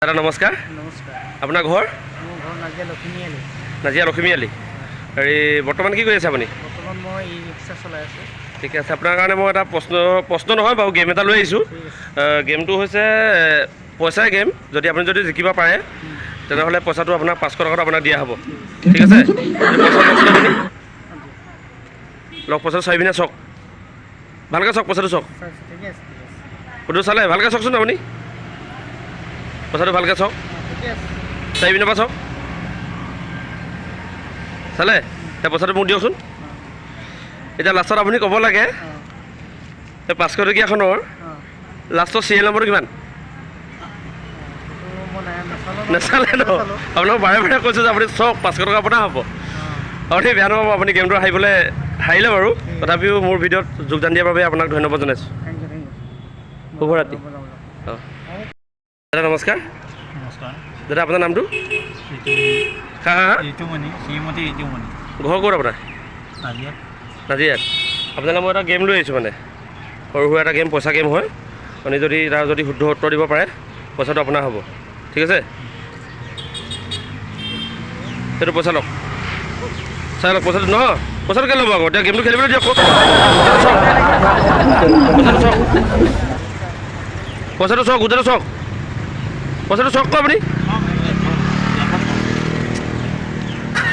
দাদা, নমস্কাৰ। নমস্কাৰ। আপোনাৰ ঘৰ? মোৰ ঘৰ নাজিৰা লখিমীআলি। নাজিৰা লখিমীআলি। হেৰি, বৰ্তমান কি কৰি আছে আপুনি? বৰ্তমান মই ই ৰিক্সা চলাই আছোঁ। ঠিকে আছে। আপোনাৰ কাৰণে মই এটা প্ৰশ্ন, প্ৰশ্ন নহয় বাৰু, গেম এটা লৈ আহিছোঁ। ঠিক আছে। গেমটো হৈছে পইচাৰ গেম। যদি আপুনি যদি জিকিব পাৰে, তেনেহ'লে পইচাটো আপোনাক 500 টকাটো আপোনাক দিয়া হ'ব। ঠিক আছে? এই পইচা লওকচোন আপুনি। লওক পইচাটো, চাই পিনে চাওক, ভালকৈ চাওক পইচাটো, চাওক। চাইছোঁ, ঠিকে আছে, ঠিক আছে। ফটো চালে ভালকৈ চাওকচোন আপুনি পইচাটো, ভালকৈ চাওক। অঁ, ঠিকে আছে। চাৰি পিনৰ পৰা চাওক। চালে? এতিয়া পইচাটো মোক দিয়কচোন। এতিয়া লাষ্টত আপুনি ক'ব লাগে, এই 500 টকীয়াখনৰ লাষ্টৰ চিৰিয়েল নম্বৰটো কিমান? সেইটো মই নাই নাচালোঁ। নাচালে ন? নাচালোঁ। আপোনাক বাৰে বাৰে কৈছোঁ যে আপুনি চাওক, 500 টকা আপোনাৰ হ'ব। আপুনি বেয়া নাপাব, আপুনি গেমটো হাৰিবলৈ হাৰিলে বাৰু। তথাপিও মোৰ ভিডিঅ'ত যোগদান দিয়াৰ বাবে আপোনাক ধন্যবাদ জনাইছোঁ। Thank U, thank U. শুভৰাত্ৰি। অঁ দাদা, নমস্কাৰ। নমস্কাৰ। দাদা, আপোনাৰ নামটো? হা হা হা? ঋতুমণি, শ্ৰীমতী ঋতুমণি। ঘৰ ক'ত আপোনাৰ? নাজিৰা। নাজিৰাত। আপোনালৈ মই এটা গেম লৈ আহিছোঁ, মানে সৰু সুৰা এটা গেম, পইচা গেম হয়। আপুনি যদি তাৰ যদি শুদ্ধ উত্তৰ দিব পাৰে, পইচাটো আপোনাৰ হ'ব। ঠিক আছে? সেইটো পইচা লওক, চাই লওক পইচাটো। নহয়, পইচাটো কেলৈ ল'ব আকৌ? এতিয়া গেমটো খেলিবলৈ দিয়ক। পইচাটো চাওক, পইচাটো চাওক, পইচাটো চাওক, গোটেইটো চাওক, পইচাটো চাওক আকৌ। আপুনি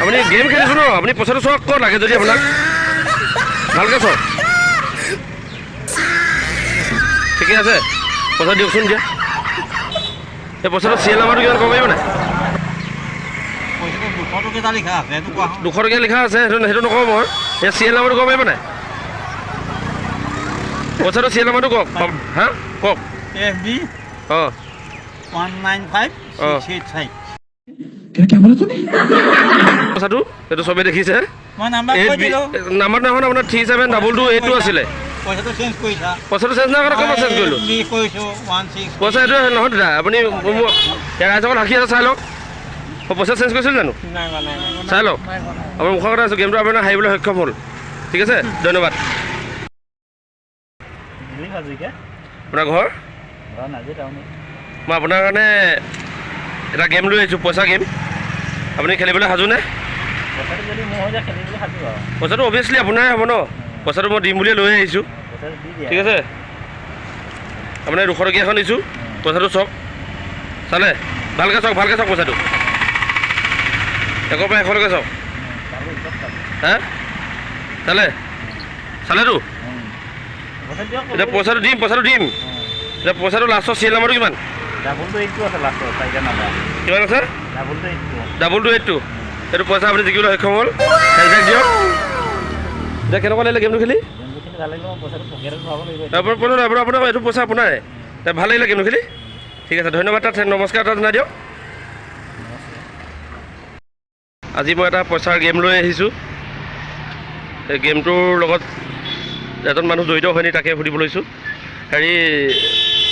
আপুনি গেম খেলিছোঁ ন, আপুনি পইচাটো চাওক আকৌ, লাগে যদি আপোনাক। ভালকৈ চাওক। ঠিকে আছে? পইচা দিয়কচোন। দিয়া এই পইচাটো চিৰিয়েল নাম্বাৰটো কিমান, ক'ব পাৰিব নাই? পইচাটো 200 টকীয়া লিখা আছে, সেইটো কোৱা। 200 টকীয়া লিখা আছে, সেইটো নকওঁ মই। এই চিৰিয়েল নাম্বাৰটো ক'ব পাৰিব নাই? পইচাটো চিৰিয়েল নাম্বাৰটো কওক। হা, কওক। F B 195 685। পইচাটো সেইটো চবেই দেখিছে। মই নাম্বাৰ এইট কৈ বি দিলোঁ। নাম্বাৰ নহয়, আপোনাৰ 372282 আছিলে। পইচাটো চেঞ্জ কৰিছা। পইচাটো চেঞ্জ নাই কৰা। ক'ৰ পৰা চেঞ্জ কৰিলোঁ? বি কৰিছোঁ 16। পইচা এইটো নহয় দাদা, আপুনি মোৰ ৰাইজসকল সাক্ষী আছে, চাই লওক। মই পইচা চেঞ্জ কৰিছিল জানো? নাই হোৱা, নাই হোৱা। চাই লওক। নাই হোৱা, নাই। আপোনাৰ মুখৰ কথা আছোঁ, গেমটো আপোনাৰ হাৰিবলৈ সক্ষম হ'ল। ঠিক আছে, ধন্যবাদ। দিলীপ হাজৰিকা। আপোনাৰ ঘৰ? ঘৰ নাজিৰা টাউনত। মই আপোনাৰ কাৰণে এটা গেম লৈ আহিছোঁ, পইচা গেম। আপুনি খেলিবলৈ সাজুনে? পইচাটো যদি মোৰ হৈ যায়, খেলিবলৈ সাজু আৰু। পইচাটো অভিয়াছলি আপোনাৰে হ'ব ন? পইচাটো মই দিম বুলিয়ে লৈ আহিছোঁ। পইচাটো দি দিয়া। ঠিক আছে। আপোনাৰ 200 টকীয়া এখন দিছোঁ। পইচাটো চাওক। চালে? ভালকৈ চাওক, ভালকৈ চাওক পইচাটো। একৰ পৰা এশলৈকে চাওক। চালোঁ, চব চালোঁ। হা, চালে? চালেতো? পইচা দিয়ক। এতিয়া পইচাটো দিম, পইচাটো দিম। এতিয়া পইচাটো লাষ্টৰ চিৰিয়েল নাম্বাৰটো কিমান? 228টো আছে লাষ্টৰ চাৰিটা নাম্বাৰ। কিমান আছে? 228টো। 228টো। এইটো পইচা আপুনি জিকিবলৈ সক্ষম হ'ল। হেণ্ডছেক দিয়ক। এতিয়া কেনেকুৱা লাগিলে গেমটো খেলি? গেমটো খেলি ভাল লাগিলে। মই পইচাটো পকেটত ভৰাব লাগিব। আপোনাৰ আপোনাৰ আপোনাৰ এইটো পইচা আপোনাৰে। ভাল লাগিলে গেমটো খেলি। ঠিক আছে, ধন্যবাদ। তাত নমস্কাৰ এটা জনাই দিয়ক। আজি মই এটা পইচাৰ গেম লৈ আহিছোঁ। এই গেমটোৰ লগত এজন মানুহ জড়িত হয় নি, তাকে সুধিব লৈছোঁ। হেৰি,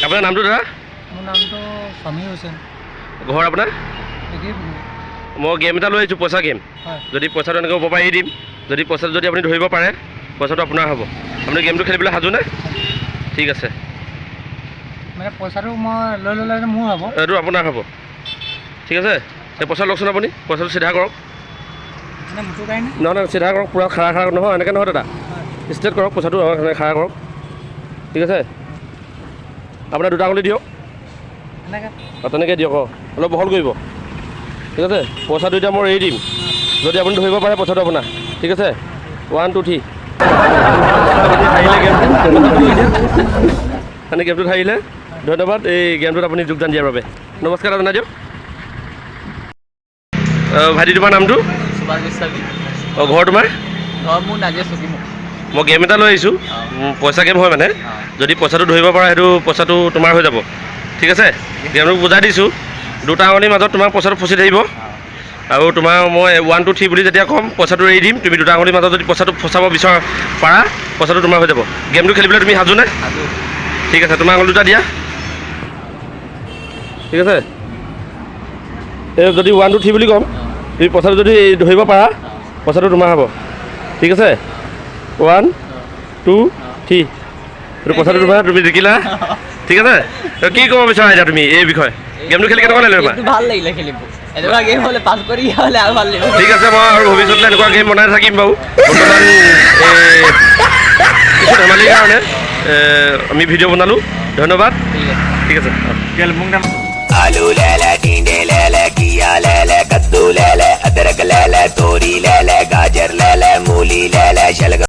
আপোনাৰ নামটো দাদা? মোৰ নামটো সমীৰ হুছেইন। ঘৰ আপোনাৰ? একেই। মই গেম এটা লৈ আহিছোঁ, পইচা গেম। হয়। যদি পইচাটো এনেকৈ ওপৰ পৰা এৰি দিম, যদি পইচাটো যদি আপুনি ধৰিব পাৰে, পইচাটো আপোনাৰ হ'ব। আপুনি গেমটো খেলিবলৈ সাজুনে? ঠিক আছে। মানে পইচাটো মই লৈ ল'লে মোৰ হ'ব? এইটো আপোনাৰ হ'ব। ঠিক আছে। এই পইচা লওকচোন আপুনি। পইচাটো চিধা কৰক। মানে মোৰটোৰ কাৰণে? নহয় নহয়, চিধা কৰক পূৰা, খাৰা খাৰা। নহয়, এনেকৈ নহয় দাদা। ষ্ট্ৰেট কৰক পইচাটো। অঁ, এনেকৈ খাৰা কৰক। ঠিক আছে। আপোনাৰ দুটা আঙুলি দিয়ক। এনেকৈ? অঁ, তেনেকৈ দিয়ক। অঁ, অলপ বহল কৰিব। ঠিক আছে। পইচাটো এতিয়া মই এৰি দিম, যদি আপুনি ধৰিব পাৰে, পইচাটো আপোনাৰ। ঠিক আছে? 1, 2, 3। আপুনি হাৰিলে গেমটো। আপুনি গেমটোত হাৰিলে। ধন্যবাদ এই গেমটোত আপুনি যোগদান দিয়াৰ বাবে। নমস্কাৰ জনাই দিয়ক। ভাইটি, তোমাৰ নামটো? সুভাষ গোস্বামী। অঁ, ঘৰ তোমাৰ? ঘৰ মোৰ নাজিৰা চকীমুখ। মই গেম এটা লৈ আহিছোঁ, পইচা গেম হয়। মানে যদি পইচাটো ধৰিব পাৰা, সেইটো পইচাটো তোমাৰ হৈ যাব। ঠিক আছে? গেমটো বুজাই দিছোঁ। দুটা আঙুলিৰ মাজত তোমাৰ পইচাটো ফচি থাকিব আৰু তোমাৰ মই 1, 2, 3 বুলি যেতিয়া ক'ম, পইচাটো এৰি দিম। তুমি দুটা আঙুলিৰ মাজত যদি পইচাটো ফচাব বিচৰা পাৰা, পইচাটো তোমাৰ হৈ যাব। গেমটো খেলিবলৈ তুমি সাজুনে? সাজু। ঠিক আছে, তোমাৰ আঙুলি দুটা দিয়া। ঠিক আছে। এই যদি 1, 2, 3 বুলি ক'ম, তুমি পইচাটো যদি ধৰিব পাৰা, পইচাটো তোমাৰ হ'ব। ঠিক আছে? 1, 2, 3। এইটো পইচাটো তোমাৰ, তুমি জিকিলা। ঠিক আছে। কি ক'ব বিচৰা এতিয়া তুমি এই বিষয়ে? গেমটো খেলি কেনেকুৱা লাগিলে তোমাৰ? গেমটো ভাল লাগিলে খেলিব। এনেকুৱা গেম হ'লে পাছ কৰি হ'লে আৰু ভাল লাগিব। ঠিক আছে, মই আৰু ভৱিষ্যতলৈ এনেকুৱা গেম বনাই থাকিম বাৰু। বৰ্তমান এই কিছু ধেমালিৰ কাৰণে আমি ভিডিঅ' বনালোঁ। ধন্যবাদ। ঠিক আছে। ঠিক আছে। आलू ले ले, टींडे ले ले, घिया ले ले, कद्दू ले ले, अदरक ले ले, तोरी ले ले, गाजर ले ले, मूली ले ले, शलगम।